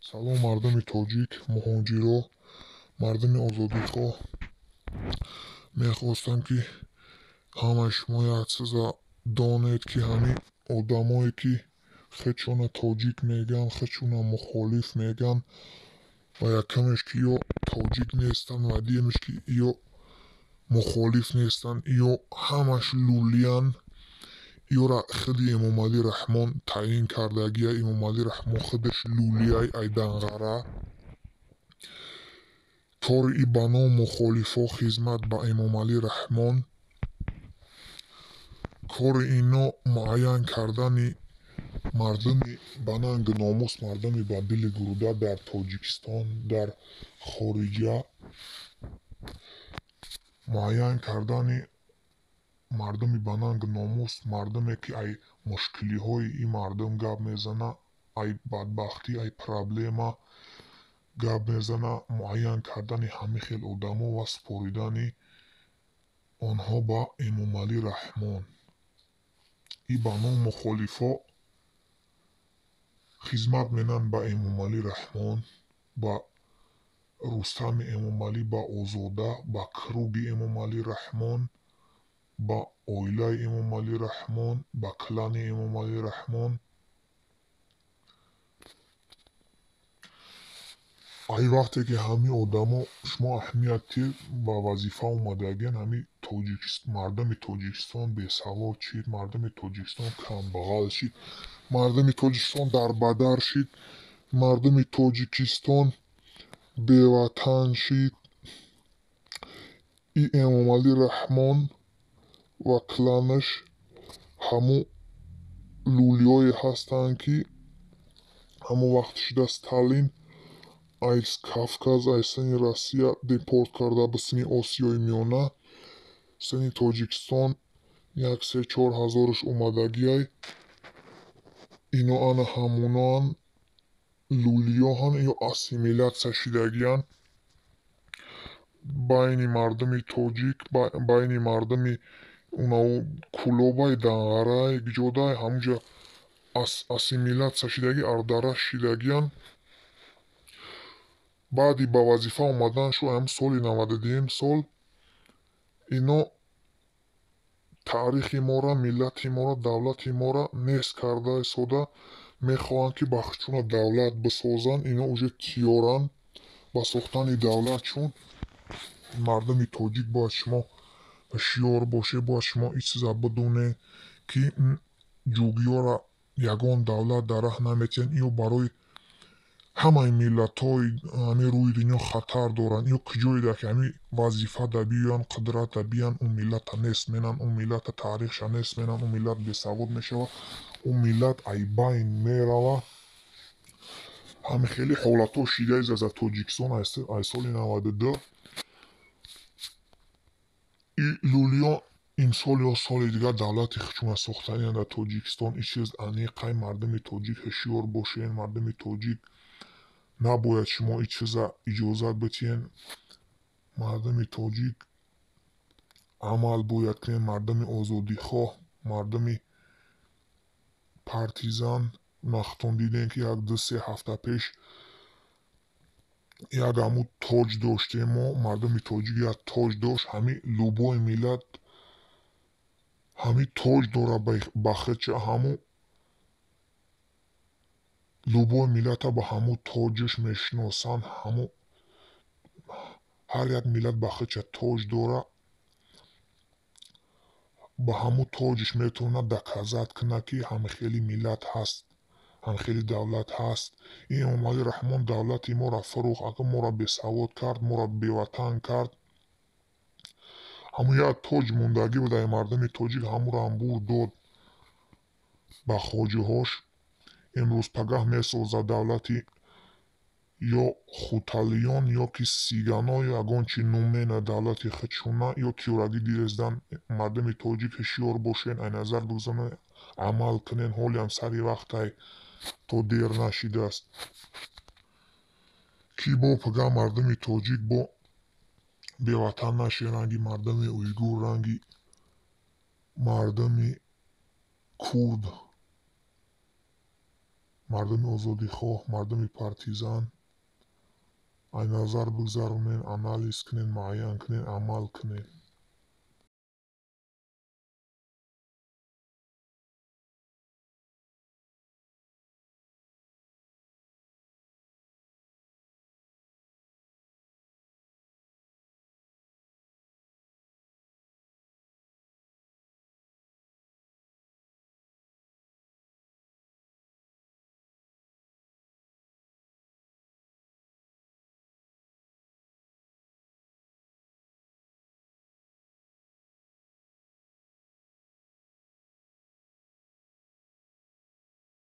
Салом, мардуми тоҷик, муҳоҷиро, мардуми озодихоҳ. Мехостам, ки ҳамаи шумо як чиза донед, ки ҳамин одамое, ки худшона тоҷик мегӯянд, худшона мухолиф мегӯянд, ва якумеш, ки ё тоҷик нестанд, ва дуюмеш, ки ё мухолиф нестанд, ё ҳамаш лулиянд. Ёра худи Эмомалӣ Раҳмон таъин кардагия. Эмомалӣ Раҳмон худаш лулияй айданғара. Кори и ба ном мухолифо хизмат ба Эмомалӣ Раҳмон. Кори ино муайян кардани мардуми ба нангу номус, мардуми ба дили гурда дар Тоҷикистон, дар хориҷа, муайян кардани мардуми ба нангу номус, мардуме, ки ай мушкилиҳои ин мардум гап мезана, ай бадбахтӣ, ай проблема гап мезана, муайян кардани ҳамин хел одамо ва супоридани онҳо ба Эмомалӣ Раҳмон. И ба ном мухолифо хизмат менанд ба Эмомалӣ Раҳмон, ба Рустами Эмомалӣ, ба Озода, ба круги Эмомалӣ Раҳмон, ба оилаи Эмомалӣ Раҳмон, ба клани Эмомалӣ Раҳмон. Ай вақте ки ҳамин одамо шумо аҳамият диҳед, ба вазифа омадагиянд, ҳамин мардуми Тоҷикистон бесавод шид, мардуми Тоҷикистон камбағал шид, мардуми Тоҷикистон дарбадар шид, мардуми Тоҷикистон беватан шид. И Эмомалӣ Раҳмон ва кланаш ҳамун лулиҳое ҳастанд, ки ҳамон вақт шида Сталин айс Кавказ, ай сини Россия депорт карда ба сини Осиёи Миёна, сини Тоҷикистон як се-чор ҳазораш омадагиай. Ино ана ҳамоноан лулиёҳан, ё ассимилятсия шидагиянд байни мардуми тоҷик, байни мардуми унау Кулобай, Данғарай, гиҷодай, ҳамунҷа ассимилятсия шидаги, ардара шидагиянд. Баъди ба вазифа омаданшу ҳам соли 92-юм сол ино таърихи мора, миллати мора, давлати мора нест карда истода мехоҳанд, ки ба худшона давлат бисозанд. Ино уже тиёранд ба сохтани давлат. Чун мардуми тоҷик, бояд шумо ҳушёр бошед, бояд шумо ин чиза бидонед, ки ҷугиёра ягон давлат дар раҳ наметиҳанд. Иё барои ҳамаи миллатҳои ҳамин рӯи дунё хатар доранд. Ё куҷоеда ки ҳамин вазифа да биёянд, қудрат да биёянд, он миллата нест менанд, он миллата таърихша нест менанд, он миллат бесавод мешавад, он миллат ай байн меравад. Ҳамин хеле ҳолатҳо шидаист аз Тоҷикистон ай соли 92. И лулиё имсол ё соли дигар давлати худшона сохтаниянд дар Тоҷикистон. Ин чиз аниқай. Мардуми тоҷик, ҳушёр бошед. Мардуми тоҷик, набояд шумо ин чиза иҷозат бидиҳед. Мардуми тоҷик, амал бояд кунед. Мардуми озодихоҳ, мардуми партизан, нахтон дидем, ки як ду се ҳафта пеш як ҳамун тоҷ доштем мо. Мардуми тоҷик як тоҷ дошт. Ҳамин любой миллат ҳамин тоҷ дора ба худша, ҳамун любой миллата ба ҳамун тоҷаш мешиносанд. Ҳамун ҳар як миллат ба худша тоҷ дора, ба ҳамун тоҷаш метавонад доказать кунад, ки ҳамин миллат ҳаст, ҳамин давлат ҳаст. Ин Эмомалӣ Раҳмон давлати моро фурӯхт, агар моро бесавод кард, моро беватан кард. Ҳамун як тоҷ мондагӣ буд ай мардуми тоҷик, ҳамунро бурд дод ба хоҷиҳош. Имрӯз пагаҳ месозад давлати ё хуталиён, ё ки сигано, ё ягон чи нумена давлати худшона ё тиёрагӣ дирездан. Мардуми тоҷик, ҳушёр бошед, ай назар бигзоред, амал кунед. Ҳолиам сари вақтай, то дер нашидааст, ки бо пагаҳ мардуми тоҷик бо беватан нашед, ранги мардуми уйгур, ранги мардуми курд. Мардуми озодихоҳ, мардуми партизан, ай назар бигзаронен, анализ кунен, муайян кунен, амал кунен.